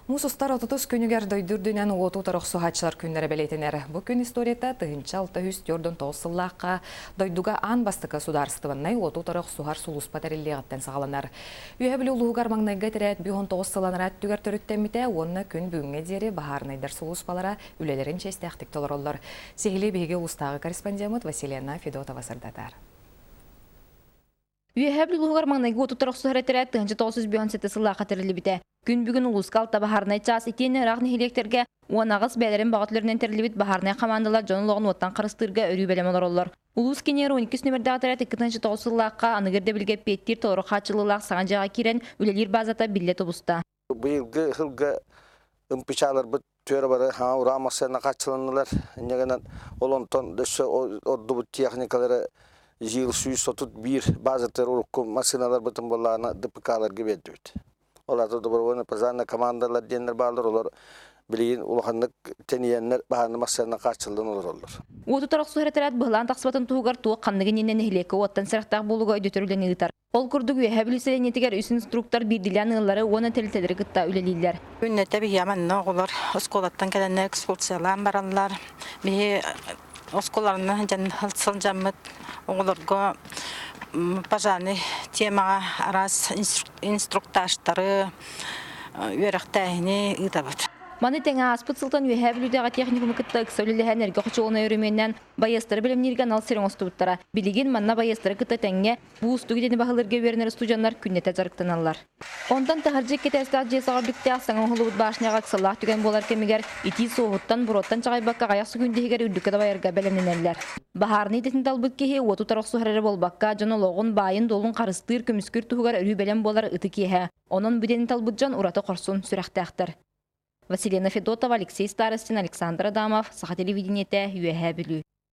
Муус устар 30 күнүгэр дойду үрдүнэн уоту утары охсуһааччылар күннэрэ бэлиэтэнэр. Бу күн историята 1649 сыллаахха дойдуга аан бастакы судаарыстыбаннай уоту утары охсуһар сулууспа тэриллиэҕиттэн саҕаланар. Үөһэ Бүлүү улууһугар маҥнайгы этэрээт 19 сыл анараа өттүгэр төрүттэммитэ уонна күн бүгүҥҥэ диэри баһаарынайдар сулууспалара үлэлэрин чиэстээхтик толороллор. Сиһилии биһиги улуустааҕы корреспондеммыт Василена Федотова сырдатар. Үөһээ Бүлүү улууһугар маҥнайгы уотуттар охсуһар этэрээт 1997 сыллаахха тэриллибитэ. Күн бүгүн улууска алта баһаарынай чаас итиэннэ ыраах нэһилиэктэргэ 18 бэйэлэрин баҕа өттүлэринэн тэриллибит баһаарынай хамаандалар дьон олоҕун уоттан харыстыырга өрүү бэлэм олороллор. Улуус киинигэр 12 нүмердээх этэрээт 2009 сыллаахха аныгы ирдэбилгэ эппиэттиир толору хааччыллыылаах саҥа дьиэҕэ киирэн үлэлиир базата биллэ тубуста. Быйылгы сылга ымпычааларбыт түөрэ бары ураа массыына хааччыланнылар. Инньэ гынан ол онтон өссө ордубут техникалары ЗИЛ 131 базатыгар урукку массыыналарбытын буоллаҕына ДПК-ларга биэрдибит. Ол аата добровольно пожарная командалар диэннэр бааллар, олор билигин улаханнык тэнийэннэр баһаарынай массыына хааччыллан олороллор. Уоту охсуһар этэрээт быһылаан тахсыбатын туһугар туох ханныгы иннинэ нэһилиэккэ уоттан сэрэхтээх буолууга өйдөтөр үлэни ыытар. Ол курдук Үөһээ Бүлүү сэлиэнньэтигэр үс инструктор биирдиилээн ыаллары уонна тэрилтэлэри кытта үлэлииллэр. Күннэтэ биһиэхэ манна оҕолор оскуолаттан кэлэннэр экскурсиялаан бараллар. Биһи оскуолаларынан сылдьаммыт оҕолорго пожарный темаҕа араас инструктажтары, үөрэхтээһини ыытабыт. Маны тэҥэ ааспыт сылтан Үөһээ Бүлүүтээҕи техникуму кытта ыкса үлэлэһэн эргэ хочуолунай өрөмүөннээн байыастары бэлэмнииргэ анал сир оҥостубуттара. Билигин манна байыастары кытта тэҥҥэ Бу уустук идэни баһылыырга үөрэнэр устудьуоннар күннэтэ дьарыктаналлар. Онтон таһырдьа икки этээстээх дьиэ саҕа үрдүктээх саҥа оҥоһуллубут башняҕа ыксаллаах түгэн буолар кэмигэр итии суоһуттан, буруоттан чаҕыйбакка аҕыйах секунд иһигэр үрдүккэ дабайарга бэлэмнэнэллэр. Баһаарынай идэтин талбыт киһи уоту утары охсуһар эрэ буолбакка, дьон олоҕун, баайын-дуолун харыстыыр, көмүскүүр туһугар өрүү бэлэм буолар ытык иэһэ. Онон бу идэни талбыт дьон ураты хорсун сүрэхтээхтэр. Василина Федотова, Алексей Старостин, Александр Адамов, Саха телевидениетэ, Үөһээ Бүлүү.